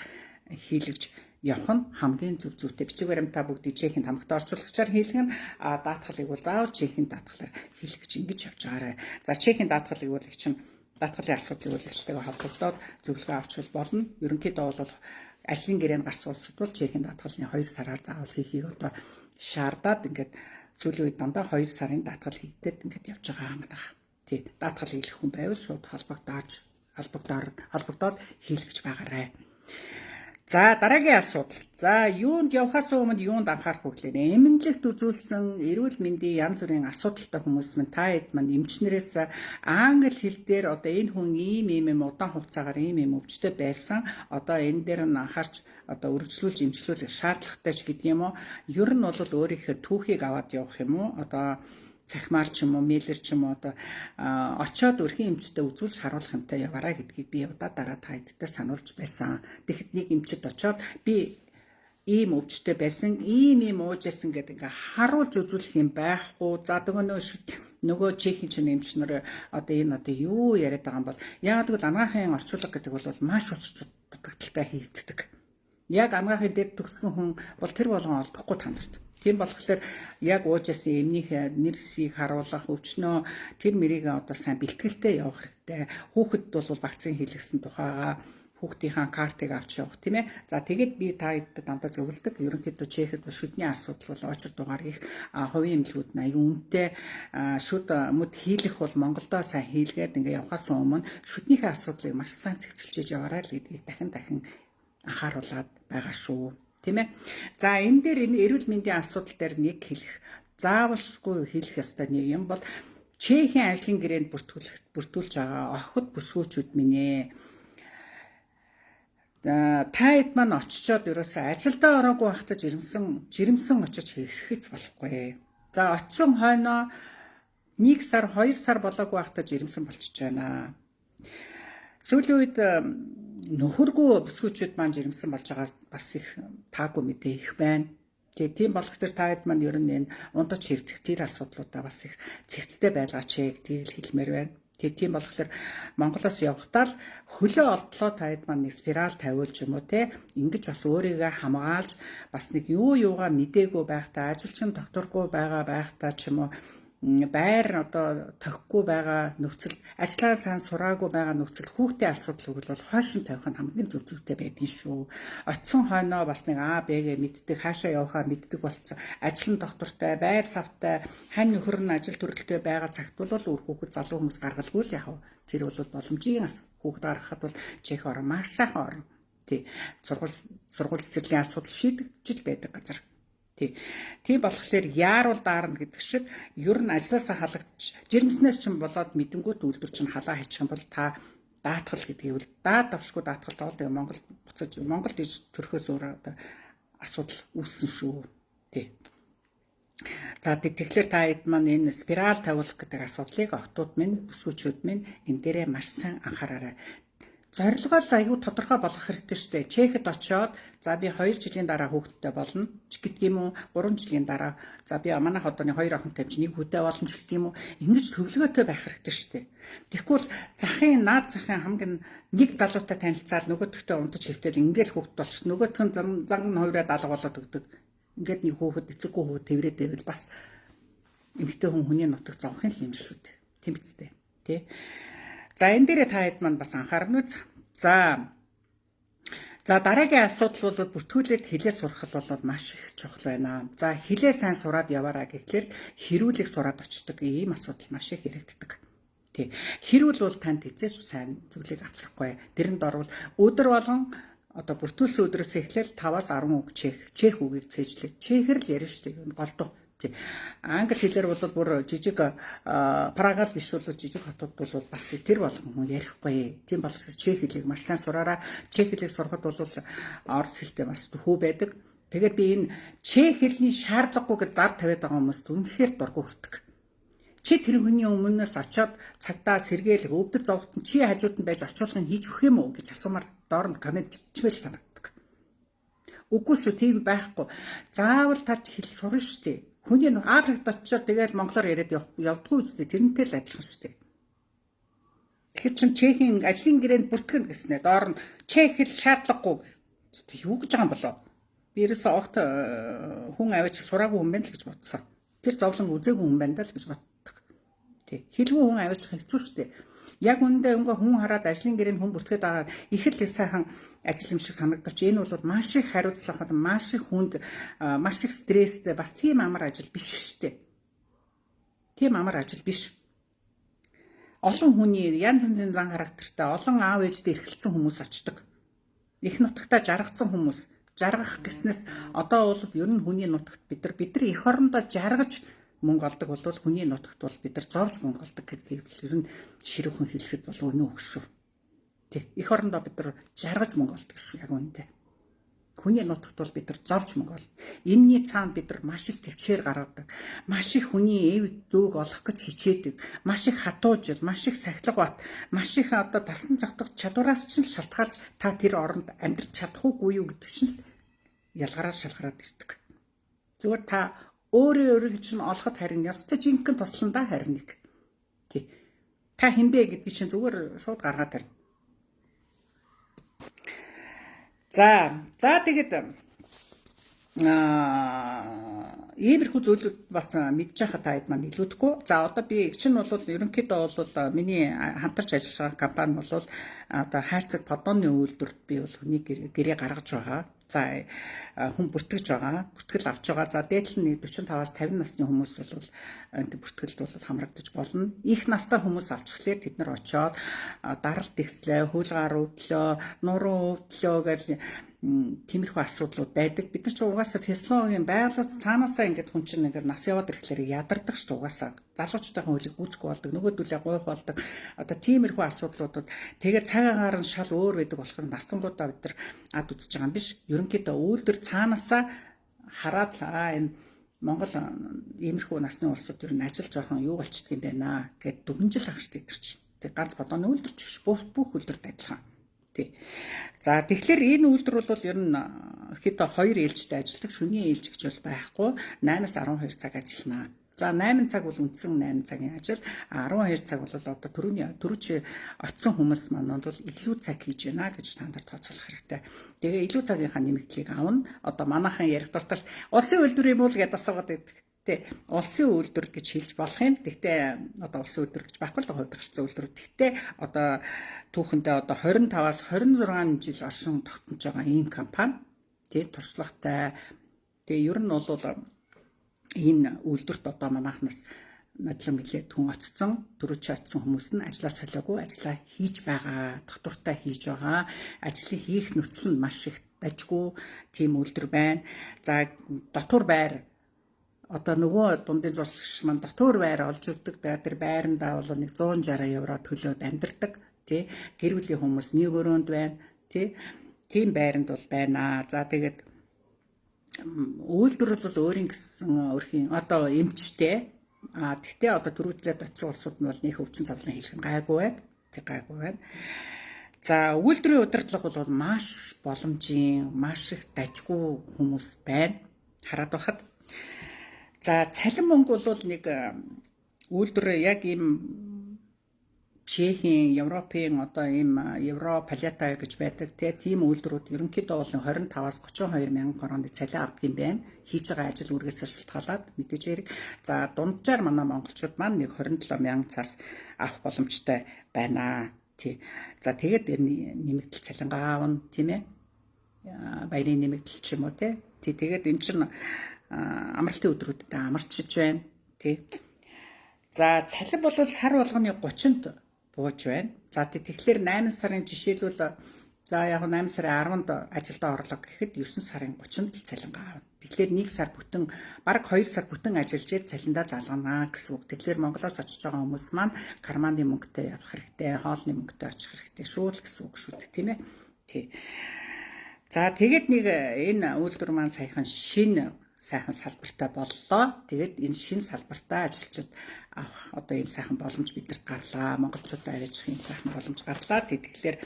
хийлгэж явах нь хамгийн зөв зүйтэй. Бичиг баримтаа бүгдийг Чехийн тамгатай орчуулагчаар хийлгэн, а даатгалыг бол заавал Чехийн даатгалаар хийлгэж ингэж явж байгаарай. За, Чехийн даатгалыг бол их чинь даатгалын асуудлыг бол эгчтэйгээ холбогдоод зөвлөгөө авчвал болно. Ерөнхийдөө бол ажлын гэрээнд гарсан улсууд бол Чехийн даатгалын 2 сараар заавал хийхийг одоо шаардаад, ингээд сүүлийн үед дандаа 2 сарын даатгал хийгдээд ингээд явж байгаа манайх. Тий, даатгал хийлгэх хүн байвал шууд холбогдоод хийлгэж байгаарай. За, дараагийн асуудал. За, юунд явхаас өмнө юунд анхаарах вэ гэхээр эмнэлэгт үзүүлсэн эрүүл мэндийн янз бүрийн асуудалтай хүмүүс минь, та хэд маань эмчнэрээс англи хэл дээр одоо энэ хүн ийм ийм юм удаан хугацаагаар ийм ийм өвчтэй байсан. Одоо энэ дээр нь анхаарч одоо өргөжлүүлж эмчлүүлэх шаардлагатай ч гэдэг юм уу. Ер нь бол өөрийнхөө түүхийг аваад явах юм уу? Одоо цахимаар ч юм уу, мэйлэр ч юм уу одоо очиод өрхийн эмчтэй үзүүлж харуулах юмтай яваарай гэдгийг би удаа дараа та хэдтэй сануулж байсан. Тэгэхэд нэг эмчид очиод би ийм өвчтэй байсан, ийм ийм ууж ясан гэдэг ингээ харуулж үзүүлэх юм байхгүй. За, нөгөө Чехийн чинь эмч нар одоо энэ одоо юу яриад байгаа юм бол, яагаад гэвэл анагаахын орчуулга гэдэг бол маш учир дутагдaltaй хийгддэг. Яг анагаахын дэд төгссөн хүн бол тэр болгон олдохгүй та нарт. Тийм болохоор яг уужсэн эмнийхээ нэрсийг харуулах, өвчнөө тэр мэрийг одоо сайн бэлтгэлтэй явах хэрэгтэй. Хүүхэд бол вакцин хийлгэсэн тухайгаа, хүүхдийнхаа картыг авч явах, тийм ээ. За, тэгээд би та хэдтэй дандаа зөвлөдөг. Ерөнхийдөө Чехэд бол шүдний асуудал бол очир дугаар их, хувийн эмнэлгүүд нь аюу үнэтэй, шүд мүд хийлэх бол Монголдоо сайн хийлгээд ингээ явхаас өмнө шүднийхээ асуудлыг маш сайн цэгцэлж яваарай л гэдгийг дахин дахин анхааруулад байгаа шүү. Тийм ээ. За, энэ дээр энэ эрүүл мэндийн асуудал дээр нэг хэлэх, заавалшгүй хэлэх ёстой нэг юм бол Чехийн ажлын гэрээнд бүртгүүлж байгаа охид бүсгүүчүүд минь ээ. Та хэд маань очичоод ерөөсөө ажилдаа ороогүй байхдаа жирэмсэн очиж хэрэгшиж болохгүй. За, очисон хойноо 1 сар 2 сар болоогүй байхдаа жирэмсэн болчихж байна. Сүүлийн үед нөхөргүй бүсгүүчүүд маань жирэмсэн болж байгаа бас их таагүй мэдээ их байна. Тэгээ тийм болох тэр та хэд маань ер нь энэ унтаж хэвдэх тэр асуудлуудаа бас их цэгцтэй байлгаач гэдгийг л хэлмээр байна. Тэгээ тийм болохоор Монголоос явахдаа л хөлөө олдлоо та хэд маань нэг спираль тавиулж юм уу те, ингэж бас өөрийгөө хамгаалж, бас нэг юу юугаа мдээгүй байхдаа, ажилчин докторгүй байгаа байхдаа ч юм уу. Байр одоо тохихгүй байгаа нөхцөл, ажлаа сайн сураагүй байгаа нөхцөл, хүүхдийн асуудал бол хойшин тавих нь хамгийн зөв зүйтэй байдгийн шүү. Очсон хойноо бас нэг А Б-гээ мэддэг, хаашаа явахаа мэддэг болцсон. Ажил нь доктортой, байр савтай, хань нөхөр нь ажил төрөлтэй байгаа цагт бол үр хүүхэд залуу хүмүүс гаргалгүй л яах вэ? Тэр бол боломжийн хүүхэд гаргахад бол Чех орон маш сайхан орон. Тий. Сургууль цэцэрлэгийн асуудал шийдэгдэж байдаг газар. Тий. Тийм болохоор яарвал даарна гэдэг шиг ер нь ажлаасаа халагдчих, жирэмснээс чинь болоод мэдэнгүүт үйлдвэр чинь халаа хийчих юм бол та даатгал гэдгийг бол даа давшгүй даатгал тоол тэгээ Монгол буцаж Монголд иж төрхөөс өөр одоо асуудал үүссэн шүү. Тий. За, тэгэхээр та хэд маань энэ спираль тавиулах гэдэг асуудлыг охтууд минь, бүсгүүчүүд минь энэ дээрээ маш сайн анхаараарай. Зорилгоо л аягүй тодорхой болгох хэрэгтэй шүү дээ. Чехэд очиод за би 2 жилийн дараа хүүхэдтэй болно ч гэдэг юм уу, 3 жилийн дараа за би манай хотооны 2 охинтой юм чи нэг хүүтэй болно ч гэдэг юм уу. Ингэж төлөвлөгөөтэй байх хэрэгтэй шүү дээ. Тэгэхгүй бол захын наад захын хамгийн нэг залуутай танилцаад нөгөөдөхтэй унтаж хэвтэл ингээл хүүхэд болчих. Нөгөөх нь зан нь хувираад алга болоод өгдөг. Ингээд нэг хүүхэд эцэггүй хүүхэд тэврээд байвал бас эмэгтэй хүн хүний нутаг зовхын л юм шүү дээ. Тийм биз дээ. Тэ. За, энэ дээрээ та хэд маань бас анхаарна үз. За, дараагийн асуудал бол бүртгүүлээд хилээ сурах бол маш их чухал байна. За, хилээ сайн сураад яваараа гэхлээр хэрүүлэг сураад очдог ийм асуудал маш их яригддаг. Тий. Хэрүүл бол танд эзэж сайн зүйлийг авчлахгүй. Тэрэнд орвол өдөр болгон одоо бүртгүүлсэн өдрөөс эхлээл 5-аас 10 үг чех үгийг цээжлээ. Чехэр л ярина шүү дээ. Голдуу. Тий. Англи хэлээр бол бүр жижиг Прагал биш бол жижиг хотууд бол бас тэр болгон хүн ярихгүй. Тийм болохоор чех хэлийг маш сайн сураараа. Чех хэлийг сурахад бол орос хэлтэй маш хүү байдаг. Тэгээд би энэ чех хэлний шаардлагагүй гэж зар тавиад байгаа хүмүүст үнэхээр дургу хүрдэг. Чи тэр хүний өмнөөс очиод цагдаа сэргээлэх өвдөж зовхот нь чи хажууд нь байж орчуулгыг хийж өгөх юм уу гэж асуумаар доор нь комент бичмээр санагддаг. Үгүй шүү, тийм байхгүй. Заавал та хэл сурна шүү дээ. Хүний Африкт очиод тэгэл монголоор яриад явдггүй үстэй, тэрнтэй л адилхан шүү дээ. Тэгэхээр чин Чехийн ажлын гэрээнд бүртгэнэ гэснээр доор нь чех хэл шаардлагагүй юу гэж байгаа юм болоо. Би ерөөсөө огт хүн аваач сураагүй хүн байна л гэж бодсон. Тэр зовлон үзээгүй хүн байна даа л гэж боддог. Тий. Хэлгүй хүн аваачих хэцүү шүү дээ. Яг үнэндээ өнгө хүн хараад ажлын гэрээнд хүн бүртгээд байгаа их л сайхан ажил юм шиг санагдавч энэ бол маш их хариуцлага, маш их хүнд, маш их стресстэй бас тийм амар ажил биш шүү дээ. Тийм амар ажил биш. Олон хүний янз янзын зан характертай, олон аав ээжтэй эрхэлсэн хүмүүс очдог. Их нутагтаа жаргацсан хүмүүс, жаргах гэснээс одоо бол ер нь хүний нутагт бид нар эх орондоо жаргаж мөнгө олдог бол хүний нутагт бол бид нар зовж мөнгө олдог гэдгийг ер нь ширүүхэн хэлэхэд бол үнэн үг шүү. Тий. Эх орондоо бид нар жаргаж мөнгө олдог шүү яг үнэндээ. Хүний нутагт бол бид нар зовж мөнгө олно. Энийний цаана бид нар маш их төвчээр гаргадаг. Маш их хүний эв дүүг олох гэж хичээдэг. Маш их хатуужил, маш их сахилга бат, маш их одоо тасан зогтох чадвараас чинь шалтгаалж та тэр оронд амьдрч чадах уугүй юу гэдэг чинь л ялгараад шалгараад ирдэг. Зүгээр та өөрөө өөрийг чинь олоход харин ёстой жинхэнэ тусландаа харин нэг. Тий. Та хэн бэ гэдгийг чинь зүгээр шууд гаргаад тарина. За, тэгээд иймэрхүү зүйлүүд бас мэдж байхад та хэд маань илүүдэхгүй. За, одоо би чинь бол ерөнхийдөө бол миний хамтарч ажиллаж байгаа компани бол одоо хайрцаг подооны үйлдвэрт би бол хүний гэрээ гаргаж байгаа. За, хүн бүртгэж байгаа, бүртгэл авч байгаа. За, дээдл нь 45-аас 50 насны хүмүүс бол бүртгэлд бол хамрагдаж болно. Их настай хүмүүс авчихлаар тэд нар очиод даралт ихслээ, хөл гар өвдлөө, нуруу өвдлөө гэж тиймэрхүү асуудлууд байдаг. Бид нар ч угаасаа физиологийн байглаас цаанаасаа ингээд хүн чинь ингээд нас яваад ирэхлээр ядардаг шүү дээ угаасаа. Залуучуудын хөлийг гүйцэхгүй болдог, нөгөөдөлөө гуйх болдог. Одоо тиймэрхүү асуудлуудад тэгээд цаг агаар нь шал өөр байдаг болохоор настангуудаа бид нар ад үзэж байгаа юм биш. Ерөнхийдөө үйлдвэр цаанаасаа хараад л энэ Монгол иймэрхүү насны улсууд ер нь ажил жоохон юу болчдөг юм байна гэд дүгнжил авах шүү дээ чинь. Тэг ганц бодооны үйлдвэрч биш, бүх үйлдвэрт адилхан. Тий. За, тэгэхээр энэ үйлдвэр бол ер нь хэд хоёр ээлжтэй ажилладаг. Шөнийн ээлж гэж бол байхгүй. 8-аас 12 цаг ажиллана. За, 8 цаг бол үндсэн 8 цагийн ажил, 12 цаг бол одоо түрүүний түрүүчи очсон хүмүүс маань бол илүү цаг хийж байна гэж та нар тооцоолох хэрэгтэй. Тэгээ илүү цагийнхаа нэмэгдлийг авна. Одоо манайхан ярих дуртай улсын үйлдвэр юм уу гэдээ асуугаад байдаг. Тэ улсын үйлдвэр гэж хэлж болох юм. Тэгтээ одоо улсын үйлдвэр гэж байхгүй л хувьд гарсан үйлдвэр. Тэгтээ одоо түүхэндээ одоо 25-аас 26 жил оршин тогтнож байгаа ийм компани. Тэ туршлагатай. Тэ ер нь бол энэ үйлдвэрт одоо манайхнаас нодлон билээд хүн очсон, түрүүчийн очсон хүмүүс нь ажлаа солиогүй, ажлаа хийж байгаа, доктортой хийж байгаа. Ажлыг хийх нөхцөл нь маш их дажгүй тийм үйлдвэр байна. За дотуур байр одоо нөгөө дундын зуршигч маань дотуур байр олж өгдөг. Тэгээд тэр байрандаа бол нэг 160 евро төлөөд амьдардаг. Тий. Гэр бүлийн хүмүүс нэг өрөөнд байна. Тий. Тийм байранд бол байна. За тэгээд үйлдвэр бол өөрийн гэсэн өрхийн одоо эмчтэй. А тэгтээ одоо түрүүжлээд очисон улсууд нь бол нөх өвчин зовлон хэлэх нь гайгүй байна. Тэг гайгүй байна. За үйлдвэрийн удирдлага бол маш боломжийн, маш их дажгүй хүмүүс байна. Хараад байхад. За цалин мөнгө бол нэг үйлдвэр яг ийм Чехийн, Европын одоо ийм Евро палета гэж байдаг тийм үйлдвэрүүд ерөнхийдөө бол 25-аас 32 мянган кроны цалин авдаг юм байна. Хийж байгаа ажил үүргээс шалтгаалаад мэдээж хэрэг. За дунджаар манай монголчууд маань нэг 27 мянган цаас авах боломжтой байна. Тий. За тэгээд нэмэгдэл цалингаа авна, тийм ээ. Баярын нэмэгдэл ч юм уу тий. Тий тэгээд эн чинь амралтын өдрүүдэд амарчиж байна. Тий. За цалин бол сар болгоны 30-нд бууж байна. За тэгэхээр 8 сарын жишээлбэл за яг 8 сарын 10-нд ажилдаа орлоо гэхэд 9 сарын 30-нд л цалингаа авна. Тэгэхээр 1 сар бүтэн бараг 2 сар бүтэн ажиллаж ид цалиндаа залгана гэсэн үг. Тэгэхээр Монголоос очиж байгаа хүмүүс маань карманы мөнгөтэй явах хэрэгтэй, хоолны мөнгөтэй очих хэрэгтэй шүү л гэсэн үг шүү дээ, тийм ээ. Тий. За тэгээд нэг энэ үйлдвэр маань саяхан шинэ сайхан салбартай боллоо. Тэгээд энэ шинэ салбартаа ажилчид авах одоо ийм сайхан боломж бидэрт гарлаа. Монголчуудад аваачих ийм сайхан боломж гарлаа. Тэгэхээр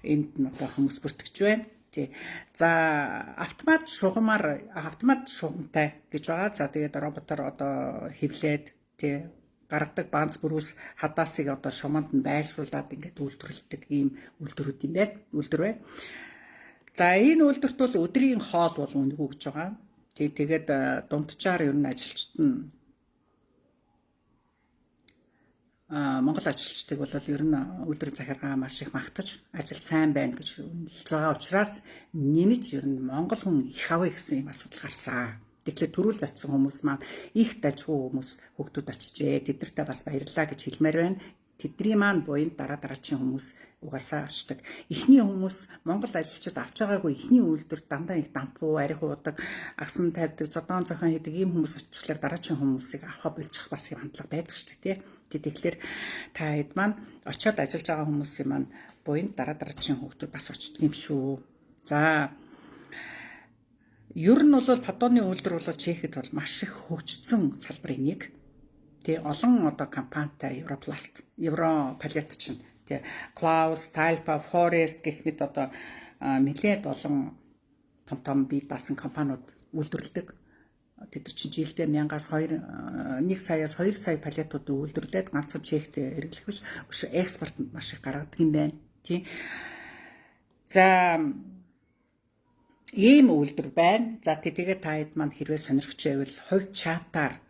энд нь одоо хүмүүс бүртгэж байна. Тий. За автомат шугамар автомат шугамтай гэж байгаа. За тэгээд роботоор одоо хэвлээд тий гаргадаг банц бүрүүс хадаасыг одоо шуманд нь байршуулад ингээд үйлдвэрлэдэг ийм үйлдвэрүүд юм байна. Үйлдвэр байна. За энэ үйлдвэрт бол өдрийн хоол бол үнэгүй гэж байгаа. Тий тэгээд дунджаар ер нь ажилчид нь Монгол ажилчдыг бол ер нь үйлдвэрийн захиргаа маш их магтаж ажил сайн байна гэж үнэлж байгаа учраас нэмж ер нь монгол хүн их авъя гэсэн юм асуудал гарсан. Тэгэхээр төрүүлж очсон хүмүүс маань их дажгүй хүмүүс хүүхдүүд очижээ. Тэдэртээ бас баярлалаа гэж хэлмээр байна. Тэдний маань буянд дараа дараачийн хүмүүс угаасаа очдог. Эхний хүмүүс Монгол ажилчид авч байгаагүй эхний үйлдвэрт дандаа их дампуу, арх уудаг, агсан тавьдаг, зодоон зохион хийдэг ийм хүмүүс очихлаар дараачийн хүмүүсийг авахаа болчих бас юм хандлага байдаг шүү дээ, тий. Тэгэхээр та хэд маань очиод ажиллаж байгаа хүмүүсийн маань буянд дараа дараачийн хүүхдүүд бас очдөг юм шүү. За ер нь бол Падоны үйлдвэр бол Чехэд бол маш их хөгжсөн салбарын нэг. Тий олон одоо компанитай Европласт, Европалет чинь тий Klaus, Talpa, Forest гэх мэт одоо нэлээд олон том том бие даасан компаниуд үйлдвэрлэдэг. Тэд нар чинь жилдээ 1000-аас 2 1 саяас 2 сая палетууд үйлдвэрлээд ганцхан Чехт хэрэглэх биш экспортод маш их гаргадаг юм байна. Тий. За ийм үйлдвэр байна. За тэгээд та хэд маань хэрвээ сонирхч байвал хувь чатаар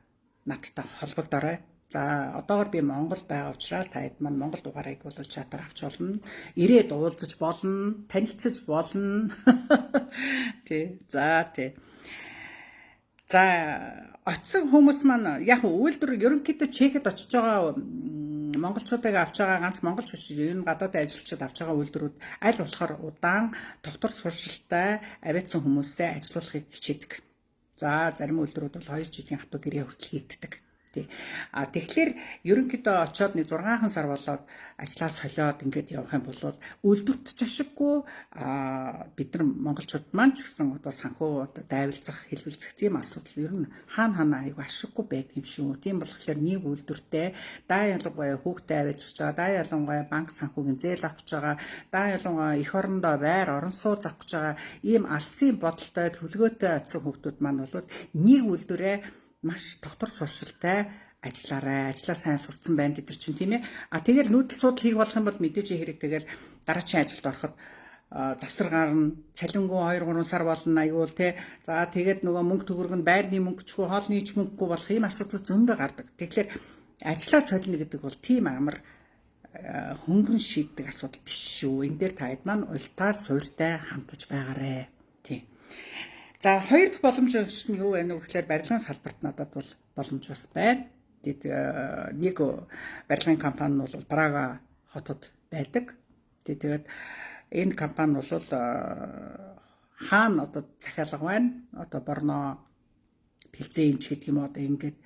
надтай холбогдорой. За одоогор би Монгол байгаа учраас та хэд маань Монгол дугаарыг бол чатаар авч болно. Ирээд уулзаж болно, танилцаж болно. Тий. За тий. За очсон хүмүүс маань яг үйлдвэр ерөнхийдөө Чехэд очиж байгаа монголчуудыг авч байгаа ганц монголч биш ер нь гадаад ажилчид авч байгаа үйлдвэрүүд аль болохоор удаан тогтвор сурчлалтай авиацсан хүмүүсээ ажилуулахыг хичээдэг. За зарим үйлдвэрүүд бол 2 жилийн хатуу гэрээ хүртэл хийгддэг. Тий. А тэгэхээр ерөнхийдөө очиод нэг 6 сар болоод ажлаа солиод ингээд явах юм бол үйлдвэрт ч ашиггүй, а бид нар монголчууд маань ч гэсэн одоо санхүү одоо дайвалзах, хэлбэлзэх тийм асуудал ер нь хаана хаана айгүй ашиггүй байдаг юм шүү. Тийм болохоор нэг үйлдвэртэй даа ялангуяа хүүхдээ аваачих байгаа, даа ялангуяа банк санхүүгийн зээл авах гэж байгаа, даа ялангуяа эх орондоо байр орон сууц авах гэж байгаа ийм алсын бодолтой төлгөөтэй очисон хүүхдүүд маань бол нэг үйлдвэрээ маш тогтвор суршилтай ажиллаарай. Ажлаа сайн сурцсан байна тэд нар чинь тийм ээ. А тэгэл нүүдэл судал хийх болох юм бол мэдээж хэрэг тэгэл дараачийн ажилд ороход Завсар гарна, цалингүй 2 3 сар болно аюул те. За, тэгээд нөгөө мөнгө төгрөг нь байрны мөнгөчгүй, хоолны ч мөнгөгүй болох ийм асуудал зөндөө гардаг. Тэгэхээр ажлаа солино гэдэг бол тийм амар хөнгөн шийддэг асуудал биш шүү. Энэ дээр та хэд маань уялтаа суурьтай хандаж байгаарэ. Тийм. За, хоёр дахь боломж нь юу вэ гэхээр барилгын салбарт надад бол боломж бас байна. Тэгэд нэг барилгын компани нь бол Прага хотод байдаг. Тэгээд энэ компани бол хаана одоо захиалга байна. Одоо Борно, Плзень ч гэдэг юм уу, одоо ингээд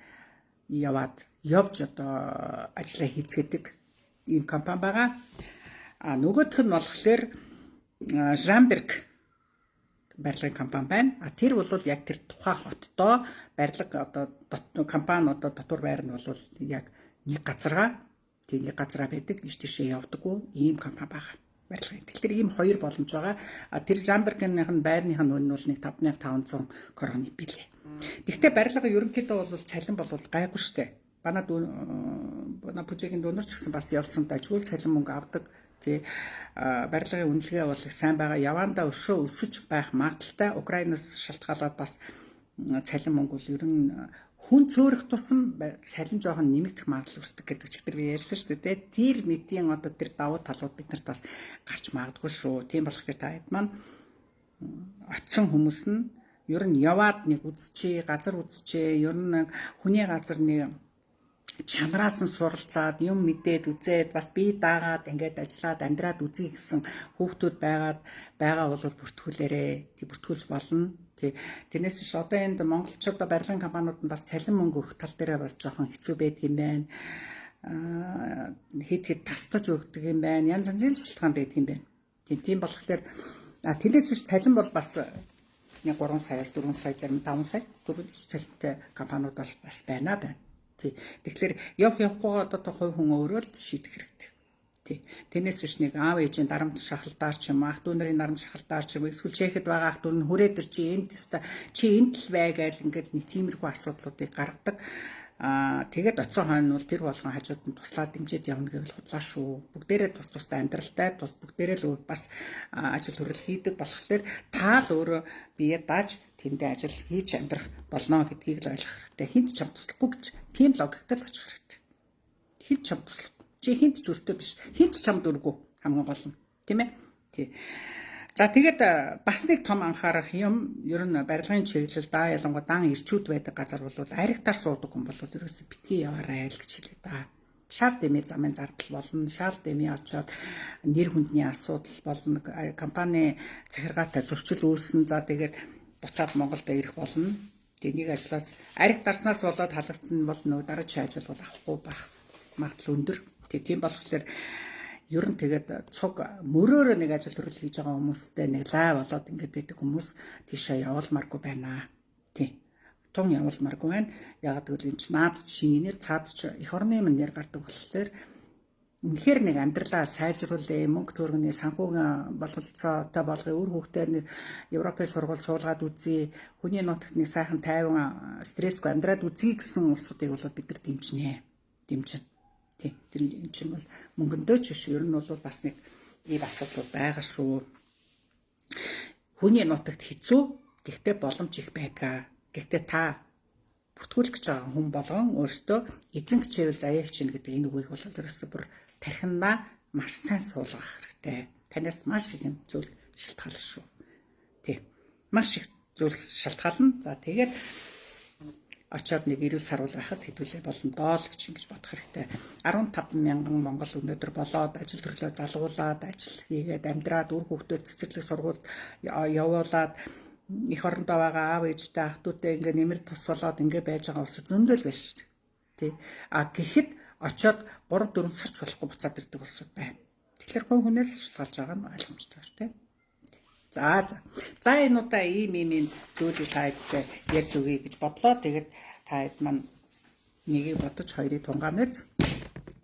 яваад явж одоо ажиллаа хийцгээдэг ийм компани байгаа. А нөгөөх нь болохоор Жамберг барилгын компани байна. А тэр бол яг тэр тухайн хотдоо барилга одоо компани одоо дотор байр нь бол яг нэг газаргаа, тийм, нэг газараа байдаг, иш тишээ явдаггүй ийм компани байгаа барилгын. Тэгэхээр ийм хоёр боломж байгаа. А тэр Жамбергийнх нь байрных нь үнэ бол нэг 5500 кроны билээ. Гэхдээ барилга ерөнхийдөө бол цалин бол гайгүй штэ. Манай бүжээгийн дүүнер ч гэсэн бас явсан дажгүй цалин мөнгө авдаг. Тий, барилгын үнэлгээ бол их сайн байгаа. Явандаа өшөө өсөж байх магадлалтай. Украинаас шалтгаалаад бас цалин мөнгө бол ер нь хүн цөөрөх тусам цалин жоохон нэмэгдэх магадлал өсдөг гэдэг ч тэр би ярьсан шүү дээ. Тэр мэдийн одоо тэр давуу талууд бид нарт бас гарч магадгүй шүү. Тийм болохоор та хэд маань очсон хүмүүс нь ер нь яваад нэг үзчихээ, газар үзчихээ, ер нь хүний газар нэг чанараас нь суралцаад, юм мэдээд үзээд, бас бие даагаад ингээд ажиллаад амьдраад үзье гэсэн хүүхдүүд байгаад байгаа бол бүртгүүлээрээ. Тий, бүртгүүлж болно. Тий. Тэрнээс биш одоо энд монголчууд барилгын компаниуд нь бас цалин мөнгө өгөх тал дээрээ бас жоохон хэцүү байдаг юм байна. Хэд хэд тастаж өгдөг юм байна. Янз янзын шалтгаан байдаг юм байна. Тийм, тийм болохоор тэрнээс биш цалин бол бас 1 3 саяас 4 сая, зарим 5 сая, 4 цалинтай компаниуд бол бас байна байна. Тий. Тэгэхээр явах явахгүй одоо хувь хүн өөрөө л шийдэх хэрэгтэй. Тий. Тэрнээс биш нэг аав ээжийн дарамт шахалдаар ч юм, ах дүү нарын дарамт шахалдаар ч юм, эсвэл Чехэд байгаа ах дүү нь хүрээд ир, чи энд теста, чи энд л бай гээл ингээд нэг тиймэрхүү асуудлуудыг гаргадаг. Аа, тэгээд оцсон хойно бол тэр болгон хажууд нь туслаад дэмжиж явна гэвэл худлаа шүү. Бүгдээрээ тус тустай амьдралтай, тус бүгдээрээ л бас ажил төрөл хийдэг болохоор та л өөрөө бие дааж тэндээ ажил хийж амьдрах болно гэдгийг л ойлгох хэрэгтэй. Хинт ч чам туслахгүй гэж тийм логиктой л очих хэрэгтэй. Хинт чам туслахгүй. Чи хинт ч өртөө биш. Хинт ч чамд өргөө хамгийн гол нь. Тийм ээ? Тий. За, тэгээд бас нэг том анхаарах юм, ер нь барилгын чиглэл да, ялангуяа дан ирчүүд байдаг газар бол аригтаар суудаг хүн бол ерөөсө битгий яваарай л гэж хэлээ да. Шал дэмий замын зардал болно, шал дэмий очоод нэр хүндний асуудал болно, компани захиргаатай зөрчил үүснэ. За, тэгээд буцаад Монголд ирэх болно. Тэгээ нэг ажлаас ариг дарснаас болоод халагдсан бол нөгөө дараагийн ажил бол авахгүй байх магадлал өндөр. Тэгээ тийм болохоор ер нь тэгээд цуг мөрөөрөө нэг ажил төрөл хийж байгаа хүмүүстэй нэг лай болоод ингээд байдаг хүмүүс тийшээ явуулмааргүй байна. Тий. Тун явуулмааргүй байна. Ягаад гэвэл энэ ч наад шингэнээр цаад ч эх орны юм нэр гардаг болохоор үнэхээр нэг амьдралаа сайжруулъя, мөнгө төгрөгний санхүүгийн бололцоотой болгоё, үр хүүхдээ нэг Европын сургууль суулгаад үзье, хүний нутагт нэг сайхан тайван стрессгүй амьдраад үзье гэсэн улсуудыг бол бид нар дэмжинэ. Дэмжинэ. Тий. Тэр энэ чинь бол мөнгөндөө ч биш, ер нь бол бас нэг ийм асуудлууд байгаа шүү. Хүний нутагт хэцүү, гэхдээ боломж их байдаг. Гэхдээ та бүртгүүлэх гэж байгаа хүн болгон өөртөө эзэн хичээвэл заяа хичээнэ гэдэг энэ үгийг бол ерөөсөө бүр тархиндаа маш сайн суулгах хэрэгтэй. Танаас маш их юм зүйл шалтгаална шүү. Тий. Маш их зүйл шалтгаална. За, тэгээд очоод нэг эрүүл саруул байхад хэдүүлээ болно доо л гэж ингэж бодох хэрэгтэй. 15 мянган монгол өнөөдөр болоод ажил төрлөө залгуулад, ажил хийгээд амьдраад, үр хүүхдүүд цэцэрлэг сургуульд явуулаад, эх орондоо байгаа аав ээжтэй, ах дүүтэй ингээ нэмэр тус болоод ингээ байж байгаа ус зөндөл байж шүү дээ. Тий. А гэхэд очоод 3 4 сарч болохгүй буцаад ирдэг улсууд байна. Тэгэхээр хувь хүнээс шалтгаалж байгаа нь ойлгомжтой шүү дээ. За за. За, энэ удаа ийм ийм ийм зүйлийг та хэдтэй ярьж өгье гэж бодлоо. Тэгээд та хэд маань нэгийг бодож хоёрыг тунгаанаас.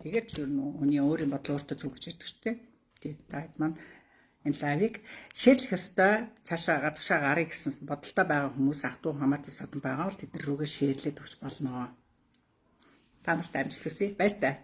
Тэгээд ч ер нь хүний өөрийн бодлоо өөртөө зүг гэж ярьдаг шүү дээ. Тий. Та хэд маань энэ live ыг share лэх ёстой. Цаашаа гадагшаа гарыг гэсэн бодолтой байгаа хүмүүс, ах дүү хамаатай садан байгаа бол тэд нар рүүгээ share лээд өгч болно. Та нарт амжилт хүсье. Баяр таа.